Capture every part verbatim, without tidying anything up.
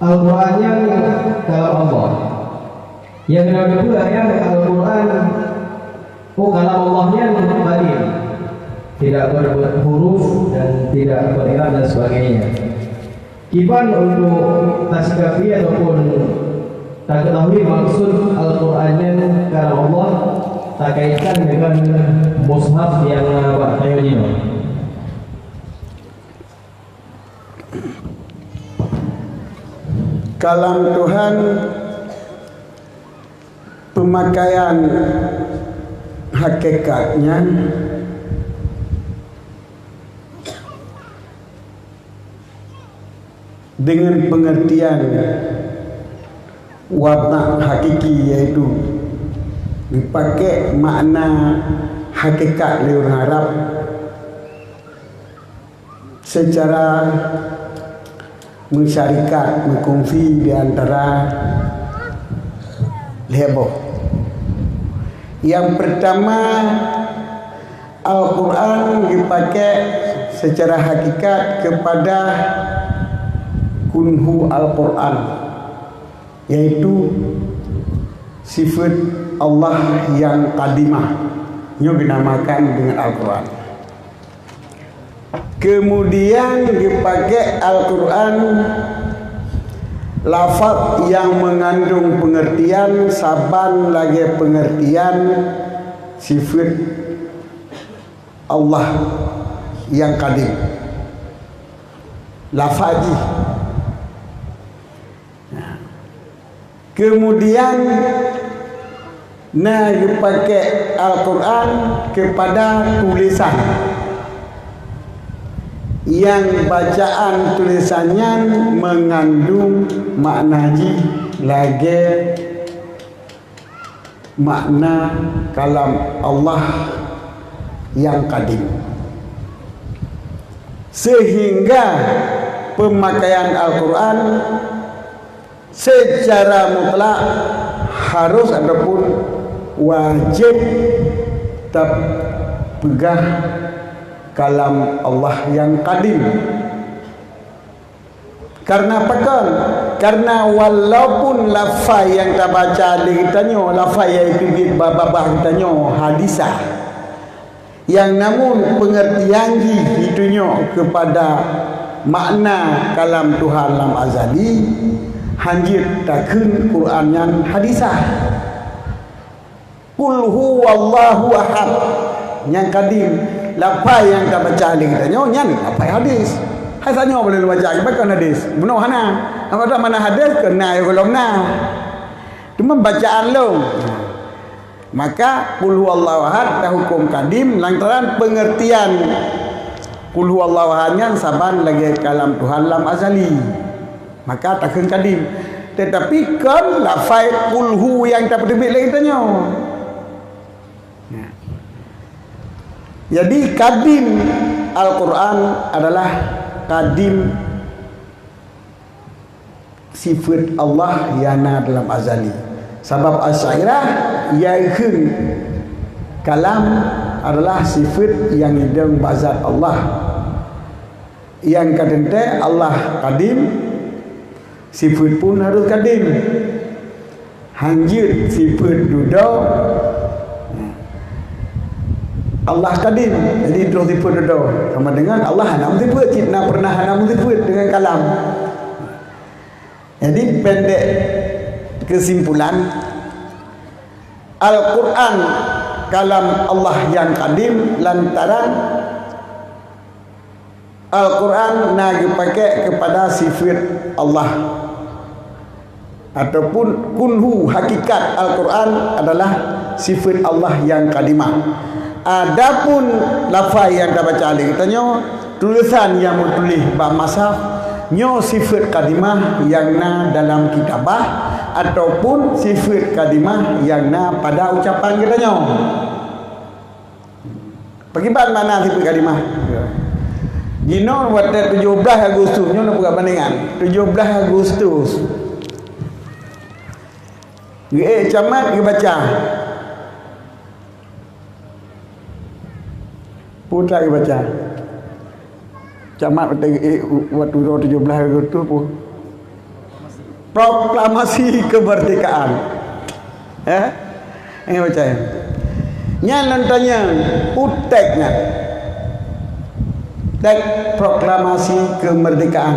Al-Quran nyan kalam Allah. Nyang na geubeuet ayat Al-Quran, oh, kalam Allah nyan qadim, tidak berhuruf dan tidak ber'irab dan sebagainya. Kiban untuk tasikapi ataupun taketahui maksud Al-Quran nyan kalam Allah, takaitkan dengan mushaf nyang na bak tanyoe jinoe. Kalam Tuhan, pemakaian hakikatnya dengan pengertian wazan hakiki, yaitu dipakai makna hakikat lé ureuëng Arab, secara meusyarikat, meukongsi di antara lhée boh. Yang pertama, Al-Quran dipakai secara hakikat kepada kunhu Al-Quran, yaitu sifat Allah yang qadimah, nyoe dinamakan dengan Al-Quran. Kemudian dipakai Al-Quran lafaz yang mengandung pengertian saban lagée pengertian sifat Allah yang qadim. Lafaz jih. Kemudian na geupakék Al-Quran keupada tulésan nyang bacaan tulésan nyan meungandung makna jih lagée makna kalam Allah nyang qadim. Seuhingga peumakaian Al-Quran seucara mutlak harôh ataupun wajéb tapeugah kalam Allah nyang qadim. Kareuna pakon? Kareuna walaupun lafai nyang tabaca lé geutanyoe, lafai nyang teubiet bak babah geutanyoe hadisah, nyang namun peungeurtian jih jitunyok keupada makna kalam Tuhan lam azali, hanjeuet takheun Quran nyan hadisah. Qul huwallahu ahad nyang qadim, lafai nyang tabaca lé geutanyoe nyan lafai hadis. Hai tanyoe boleh baca, pakon hadis? Bunoe hana. Apa dah mana hadis? Keu na ya golom na. Teuma bacaan lom. Maka qul huwallahu ahad tahuköm qadim lantaran peungeurtian qul huwallahu ahad nyan saban lagée kalam Tuhan lam azali. Maka takheun qadim. Teutapi kon lafai qul hu nyang tapeuteubiet lé geutanyoe. Nah. Jadi qadim Al-Quran adalah qadim sifat Allah nyang na dalam azali. Sabab Asy'ariyah yakheun kalam adalah sifat nyang idong bak zat Allah. Nyang ka teuntée Allah qadim, sifat pun harôh qadim. Hanjeuet sifat dudoe Allah qadim, jadi troh sifat dudoe. Sama dengan Allah hana meusifat, cit na pernah hana meusifat dengan kalam. Jadi pendek kesimpulan, Al-Quran kalam Allah nyang qadim lantaran Al-Quran na geupakék keupada sifat Allah. Ataupun kunhu hakikat Al-Quran adalah sifat Allah nyang qadimah. Adapun lafai nyang tabaca lé geutanyoe, tulésan nyang meutuléh bak mushaf, nyoe sifat qadimah nyang na dalam kitabah ataupun sifat qadimah nyang na pada ucapan geutanyoe. Pakriban makna sifat qadimah? Jinoe watée tujoh blaih Agustus, nyoe neupeugah bandingan. Tujoh blaih Agustus. Geuék camat geubaca. Peue geubaca? Camat watée geuék watée tujoh blaih Agustus peue? Proklamasi kemerdekaan. Eh? Eh, baca ya. Nyan lôn tanyong, u teks nyan. Teks proklamasi kemerdekaan.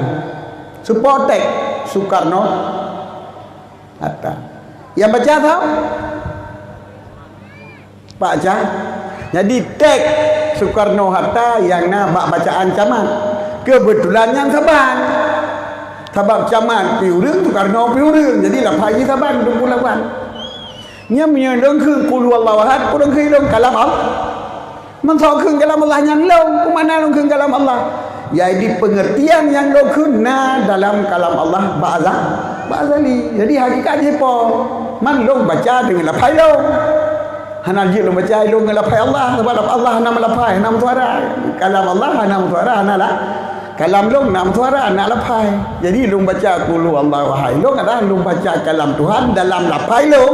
Soe po teks? Soekarno Hatta. Nyang baca soe? Pak Cah. Jadi teks Soekarno Hatta nyang na bak bacaan camat. Keubeutulan nyan saban. Sabab camat pi ureueng, Soekarno pi ureueng. Jadi lafai jih saban, dua puluh lapan. Nyan meunyoe lôn kheun qul huwallahu ahad, peue lôn kheun lôn kalam Allah. Meusoe kheun kalam Allah nyan lôn, peue makna lôn kheun kalam Allah? Jadi peungeurtian nyang lôn kheun na dalam kalam Allah bak aza-, bak azali. Jadi hakikat jih po? Man lôn baca deungon lafai lôn. Hana jeuet lôn baca lôn ngon lafai Allah, sabab Allah hana meulafai, hana meusuara. Kalam Allah hana meusuara, hana la-, kalam lôn na meusuara, na lafai. Jadi lôn baca qul huwallahu ahad, lôn adalah lôn baca kalam Tuhan dalam lafai lôn,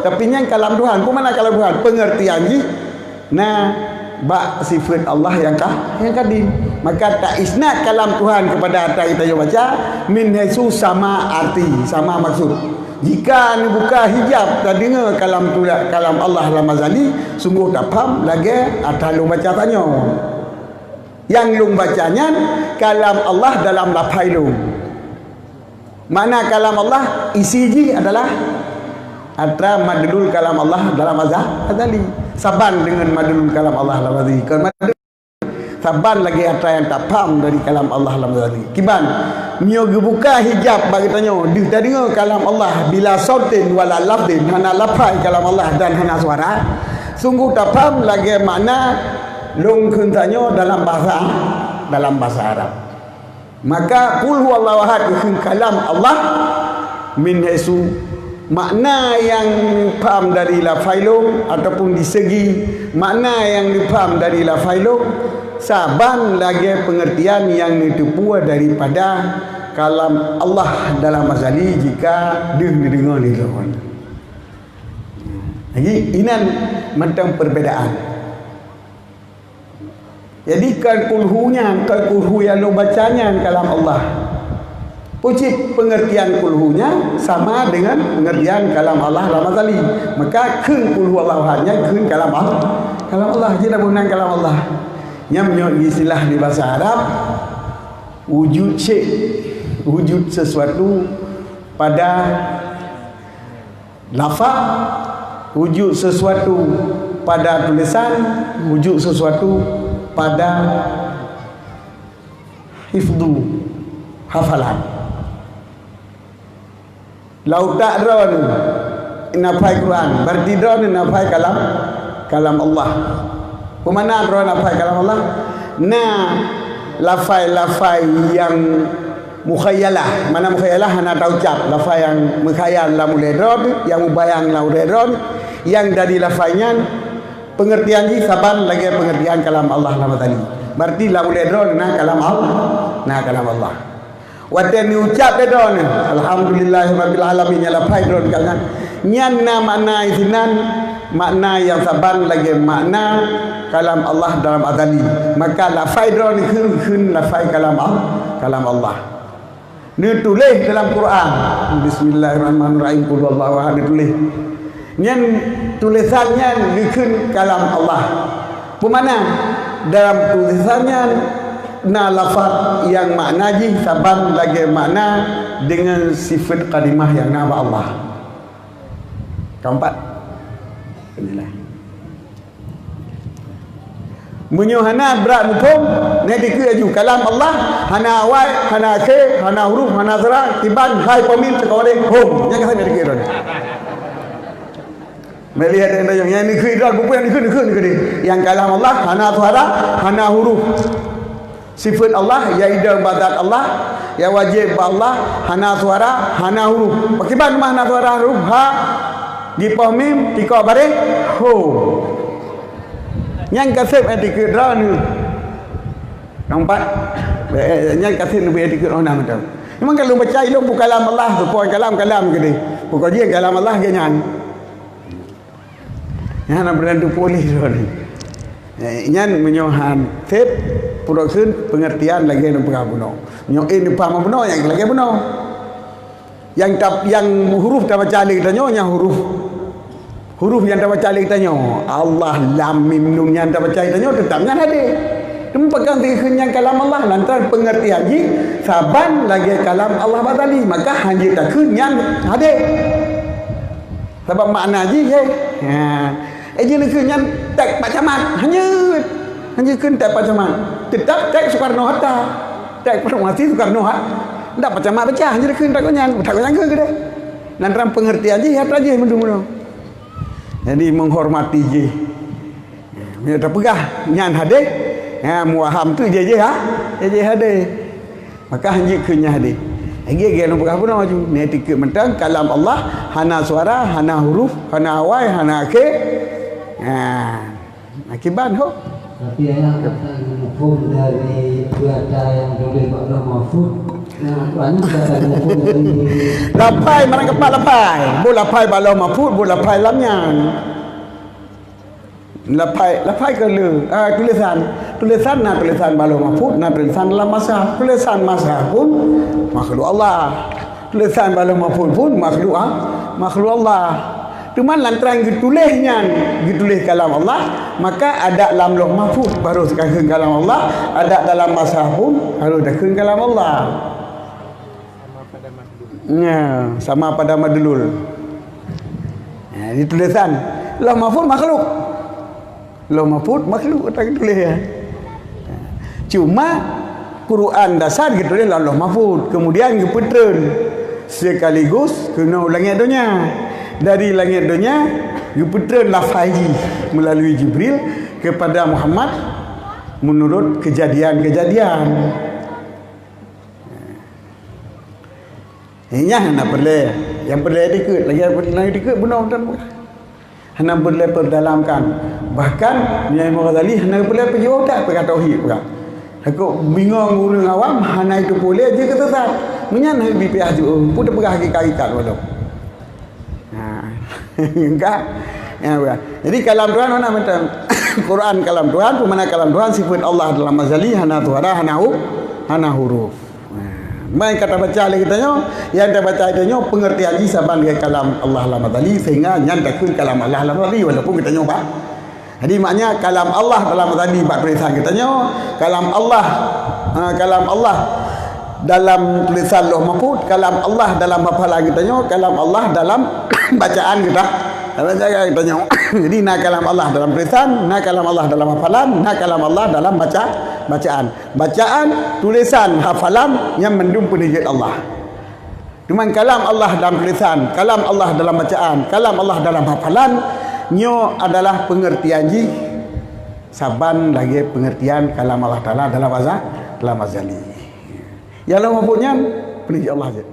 tapi nyan kalam Tuhan. Peue makna kalam Tuhan? Peungeurtian jih na bak sifeut Allah nyang ka, nyang kadim. Maka taisnad kalam Tuhan keupada ata geutanyoe baca, min haitsu sama arti, sama maksud. Jika neubuka hijab, tadeungoe kalam tula-, kalam Allah lam azali, sunggoh tapham lagèe ata lôn baca tanyoe. Nyang lôn baca nyan kalam Allah dalam lafai lôn. Makna kalam Allah, isi jih adalah atra madlul kalam Allah dalam aza-, azali. Saban deungon madlul kalam Allah dalam azali. Kon madlul, saban lagèe atra nyang tapham dari kalam Allah dalam azali. Kiban, meunyoe geubuka hijab bak geutanyoe, deuh tadeungoe kalam Allah bila sautin wala lafzin, hana lafai kalam Allah dan hana suara, sunggoh tapham lagèe makna lôn kheun tanyoe dalam bahasa, dalam bahasa Arab. Maka qul huwallahu ahad geukheun kalam Allah min haitsu makna nyang pham dari lafai lôn ataupun di segi makna nyang dipham dari lafai lôn saban lagèe peungeurtian nyang neuteupeue daripada kalam Allah dalam azali jika deuh neudeungoe lé lôn. Jadi inan mantong perbedaan. Jadi kon qul hu nyan, kon qul hu nyang lôn baca nyan kalam Allah. Peue cit peungeurtian qul hu nyan sama deungon peungeurtian kalam Allah lam azali. Maka kheun qul huwallahu ahad nyan kheun kalam Allah. Kalam Allah, jih na meunan kalam Allah. Nyan meunyoe istilah di bahasa Arab, wujud syai', wujud sesuatu pada lafaz, wujud sesuatu pada tulisan, wujud sesuatu pada hifdhu, hafalan. Lam utak droeneuh na lafai Quran, berarti droeneuh na lafai kalam, kalam Allah. Peue makna droeneuh na lafai kalam Allah? Na lafai-lafai nyang mukhayalah. Makna mukhayalah hana taucab. Lafai nyang meukhayal lam ulèe droeneuh, nyang mubayang lam ulèe droeneuh, nyang dari lafai nyan peungeurtian jih saban lagèe peungeurtian kalam Allah lam azali. Berarti lam ulèe droeneuh na kalam Allah, na kalam Allah. Watèe neucab lé droeneuh, "Alhamdulillahirabbil alamin," nyan lafai droeneuh ka nyan. Nyan na makna sinan, makna nyang saban lagèe makna kalam Allah dalam azali. Maka lafai droeneuh kheun, kheun lafai kalam Al-, kalam Allah. Neutuléh dalam Quran, "Bismillahirrahmanirrahim, qul huwallahu ahad," neutuléh. Nyan tulésan nyan geukheun kalam Allah. Peue makna? Dalam tulésan nyan na lafaz nyang makna jih saban lagèe makna deungon sifeut qadimah nyang na bak Allah. Keempat. Inilah. Meunyoe hana brat muphom, nyan dikeue laju. Kalam Allah hana awai, hana akhé, hana huruf, hana suara, kiban hai peumimpén seukawari, hom. Nyan ka sabe dikeue droeneuh. Meulihat nyang dayong, nyang dikeue droe, buku nyang dikeue, dikeue, dikeue. Nyang kalam Allah hana suara, hana huruf. Sifeut Allah, nyang idong bak zat Allah, nyang wajéb bak Allah, hana suara, hana huruf. Pakriban mah hana suara huruf, ha, jipoh mim, tikoh baréh, ho. Nyan ka sép nyang dikeue droeneuh. Nampak? Eh, eh, nyan ka sép nyang dikeue droeneuh mantong. Memang kalau baca ilong bukan kalam Allah, bukan kalam-kalam keudéh. Pokok jih kalam Allah ke nyan. Nyan hana peureulèe teupeue lé droeneuh. Eh, nyan meunyoe han sép, peureulèe kheun peungeurtian lagèe nyang peugah bunoe. Meunyoe eh neupaham bunoe, nyan lagèe bunoe. Nyang ta-, nyang huruf tabaca lé geutanyoe, nyang huruf, huruf nyang tabaca lé geutanyoe, Allah, Lam, Mim, Nun nyang tabaca lé geutanyoe, teutap nyan hadé. Teuma pakon takheun nyan kalam Allah, lantaran peungeurtian jih saban lagée kalam Allah bak tadi, maka hana jeuet takheun nyan hadé. Sabab makna jih, ya. Ha. Eh, jih neukheun nyan teks Pak Camat. Hana jeuet. Hana jeuet kheun teks Pak Camat. Teutap teks Soekarno Hatta. Teks proklamasi Soekarno Hat-, ndak Pak Camat baca, hana jeuet kheun teks nyan. Teks nyan kheun keudeh. Lantaran peungeurtian jih, ya, jih meudung-meudung. Jadi, menghormati jih. Meunyoe tapeugah nyan hadé, ha, muwaham tu jih-jih ha, jih-jih hadé. Maka hana jeuet kheun nyan hadé. Lagée-lagée lôn peugah bunoe laju. Nyan tikeue mantong kalam Allah, hana suara, hana huruf, hana awai, hana akhé. Ha, akiban ho. Tapi ayah akan muphom dari peue nyang tuléh bak Lauh Mahfuz. Nah, banyak akan muphom dari Laphai, mana keempat laphai? Boh laphai bak Lauh Mahfuz, boh laphai lam nyan. Laphai, laphai keu le, ah, tulésan. Tulésan na tulésan bak Lauh Mahfuz, na tulésan lam mushaf. Tulésan mushaf pun makhluk Allah. Tulésan bak Lauh Mahfuz pun makhluk, ah, makhluk Allah. Teuma lantaran geutuléh nyan, geutuléh kalam Allah, maka adak lam Lauh Mahfuz baru takheun kalam Allah, adak dalam mushaf pun harôh takheun kalam Allah. Ya, sama pada madlul. Ya, di tulésan Lauh Mahfuz makhluk. Lauh Mahfuz makhluk, tak tuléh, ya. Cuma Quran dasar geutuléh lam Lauh Mahfuz, kemudian geupeutreun sekaligus keunoe u langét donya. Dari langét donya geupeutreun lafai jih melalui Jibril kepada Muhammad menurut kejadian-kejadian. Nyan hana peureulée. Nyang peureulée dikeue, lagée nyang peureulée dikeue bunoe dan bukan. Hana peureulée peudalamkan. Bahkan Imam Ghazali hana peureulée peujiôh that peugah tauhid peugah. Takot bingong ureuëng awam hana itu peureulée jeuet keu sesat. Meunyan hana bipih aju, pun teupeugah hakikat-hakikat walau. Ha. Enggak. Ya, bukan. Jadi kalam Tuhan mana macam Quran kalam Tuhan, peumana kalam Tuhan sifat Allah dalam azali, hana suara, hana hu-, hana huruf. Nah, mai ka tabaca lé geutanyoe, nyang tabaca geutanyoe peungeurtian jih saban lagée kalam Allah lam azali, sehingga nyan takheun kalam Allah lam azali, walaupun geutanyoe ba-, jadi makna kalam Allah dalam azali bak tulésan geutanyoe, kalam Allah, ha, kalam Allah dalam tulésan Lauh Mahfuz, kalam Allah dalam hafalan geutanyoe, kalam Allah dalam bacaan geuta-, dalam bacaan geutanyoe. Jadi na kalam Allah dalam tulésan, na kalam Allah dalam hafalan, na kalam Allah dalam baca-, bacaan. Bacaan, tulésan, hafalan, nyan mandum peuneujeuet Allah. Teuma kalam Allah dalam tulésan, kalam Allah dalam bacaan, kalam Allah dalam hafalan, nyoe adalah peungeurtian jih saban lagée peungeurtian kalam Allah Taala dalam aza-, dalam azali. Nyang Lauh Mahfuz nyan peuneujeuet Allah jih.